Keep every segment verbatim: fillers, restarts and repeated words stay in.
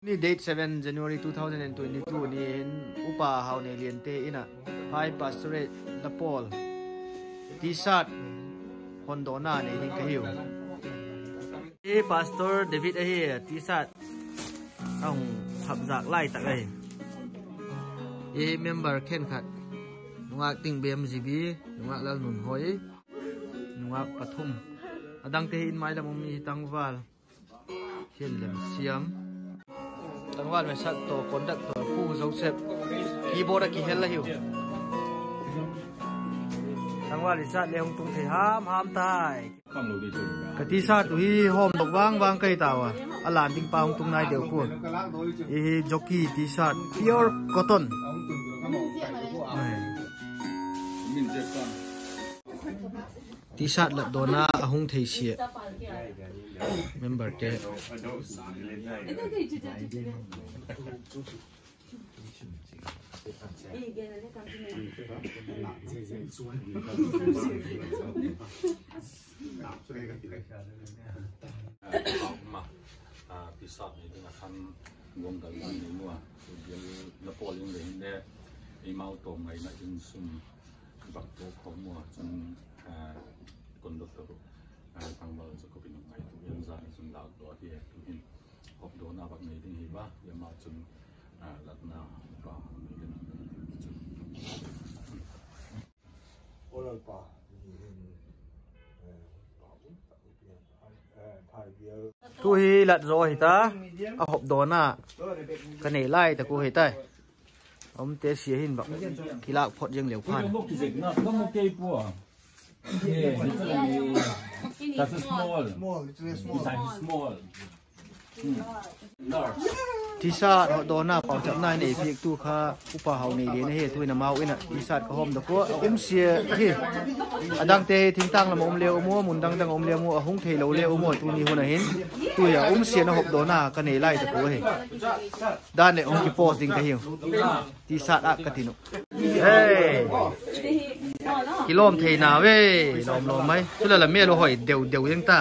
Ni date seven January two thousand and twenty-two ni hin Upa Haunei Liante in ah Phai Pastorate Lapawl T-shirt hondawna nei ding ka hiu. Hi Pastor David ahi, T-shirt a hung thapzak lai tak ahi. Hi member khenkhat, nungak Tingbem G B, nungak Lalnunhoi, nungak pathum. A dangte hi in mai lam um hi, tangval Khenlemsiam, tangval mesak tawh conductor Pu Joseph, keyboard a kihel ahiu. Tangval i sat le hung tung thei ham ham tai. Ka T-shirt uh hi hawmdok vang vang ka hi tau a, a lan ding pa hung tung nai deu pua. Hi hi jockey T-shirt, pure cotton. T-shirt latdawna a hung theisia memberte. T-shirt nei ding ah khan guanggal dan nei mua, bial la pawl in le hinle, eimau tawm ngaina in sum bak to khawm ua chun, conductor, tangval Jacob in ngaitu in zan a chun lâkdaw hi, tu'hin hopdawna bak nei ding hi a, ama chun latna pa nei ding chu. Tu hi lat zaw hi ta, a hopdawna ka nei lai tak uh hi tai. A umte sia hin bak kilâk phot ziang leu phan. T-shirt hopdawna pauchapna nei piaktu kha Upa Haunei Lian ahi. Tu'in amau in ah T-shirt ka hawmdok ua, a umsia hi. A dangte hi thingtâng lam a um leu um ua, mun dang dang a um leu um ua, a hung theilo leu um ua, tuni hun a hin. Tu hi a umsia na hopdawna ka nei lai tak uh ahi. Dan leh hung kipost ding ka hiu. T-shirt âk ka tin uh. Kilawm theina ve, lawm lawm mai. Chule la mêl u hoi deu deu ziang ta.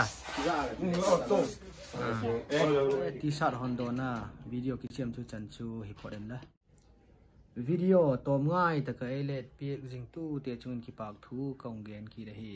T-shirt hondawna video kichiam chu chan chu hi phot inla. Video tawm ngai tak ah ei let piak zingtute chung in kipâk thu ka hung gen kit ahi.